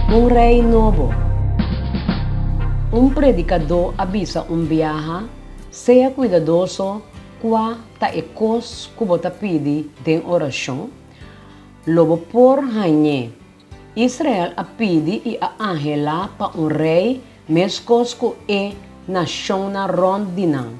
Un rei nobo. Un predikadó a bisa un biaha, Sea kuidadoso kua ta e kos ku bo ta pidi den orashon, lo bo por hañ'é. Israel a pidi i a anhelá pa un rei meskos ku e nashonnan rònt di nan.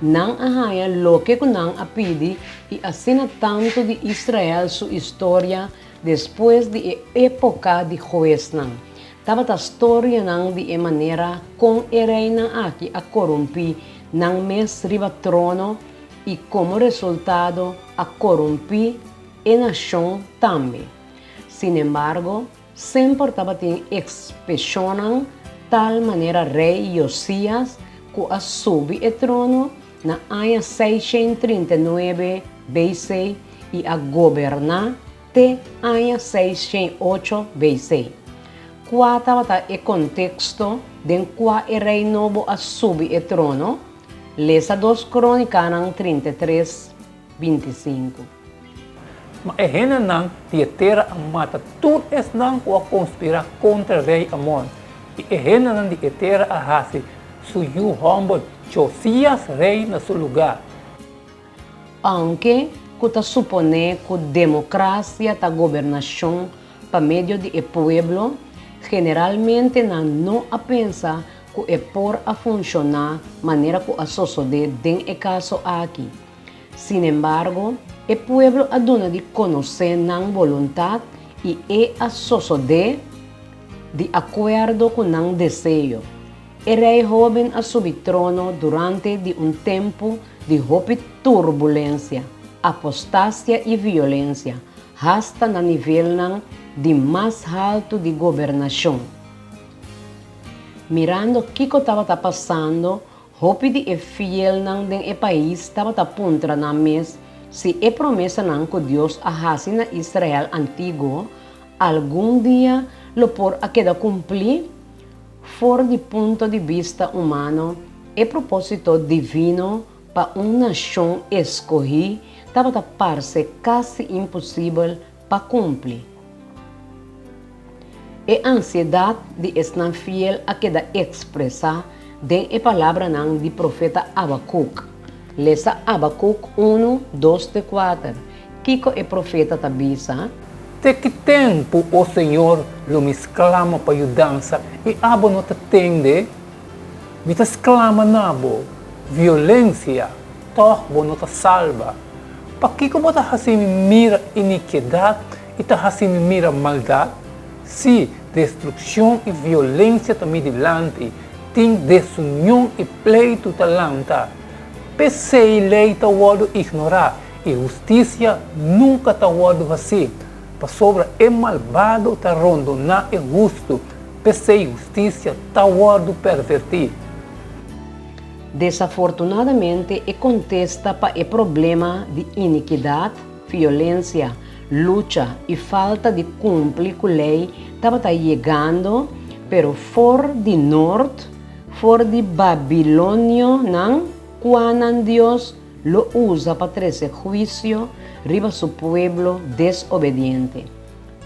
Nan a haña loke ku nan a pidi i asina tantu di Israel su istoria despues di e époka di huesnan tabata storianan di e manera kon e reinan aki a korumpí nan mes riba trono i komo resultado a korumpí e nashon tambe. Sinembargo, semper tabatin ekspeshonnan tal manera rei Josias ku a subi e trono na aña 639 BC i a goberná te aña 608 BC. Kua tabata e konteksto den kua e rei nobo a subi e trono? Lesa Dos Krónikanan 33, 25. Ma e hendenan di e tera a mata tur esnan ku a konspirá kontra rei Amon, i e hendenan di e tera a hasi su yu hòmber Josias rei na su lugá. Ounke ku ta suponé ku demokrasia ta gobernashon pa medio di e pueblo, generalmente nan no a pensa ku e por a funshoná manera ku a sosodé den e kaso aki. Sinembargo, e pueblo a duna di konosé nan boluntat i e a sosodé di akuerdo ku nan deseo. E rei hóben a subi trono durante di un tempu di hopi turbulensia, apostasia i violensia, hasta na nivelnan di mas haltu di gobernashon. Mirando kiko tabata pasando, hopi di e fielnan den e pais tabata puntra nan mes si e promesanan ku Dios a hasi na Israel antiguo algun dia lo por a keda kumplí. For di punto di bista humano, e propósito divino pa un nashon eskohí tabata parse kasi imposibel pa kumpli. E ansiedat di esnan fiel a keda ekspresá den e palabranan di profeta Habakuk. Lesa Habakuk unu, dos te kuater. Kiko e profeta ta bisa? Te ki tempu, o Señor, lo mi sklama pa yudansa i abo no ta tende? Mi ta sklama na bo, Violensia! Tòg bo no ta salba. Pakiko bo ta hasi mi mira inikidat i ta hasi mi mira maldat? Sí, destrukshon i violensia ta mi dilanti, tin desunion i pleitu ta lanta. P'esei lei ta wòrdu ignorá i hustisia nunka ta wòrdu hasí, pasobra e malbado ta rondoná e hustu, p'esei hustisia ta wòrdu pervertí. Desafortunadamente e kontesta pa e problema di inikidat, violensia, lucha i falta di kumpli ku lei tabata yegando, pero for di nort, for di babilonionan, kuanan Dios lo usa pa trese huisio riba su pueblo desobediente.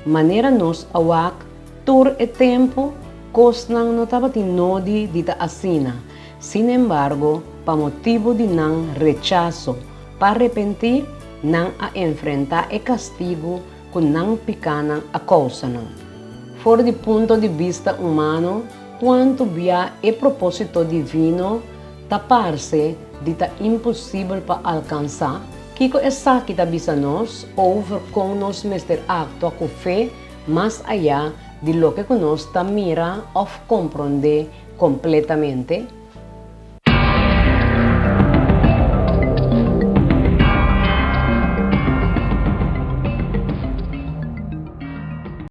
Manera nos a wak tur e tempu, kosnan no tabatin nodi di ta asina. Sin embargo, pa motibu di nan rechaso pa repentí, nan a enfrentá e kastigu ku nan pikánan a kousa nan. For di punto di bista humano, kuantu bia e propósito divino ta parse di ta imposibel pa alkansá? Kiko esaki ta bisa nos over kon nos mester aktua ku fe mas ayá di loke ku nos ta mira òf komprondé kompletamente?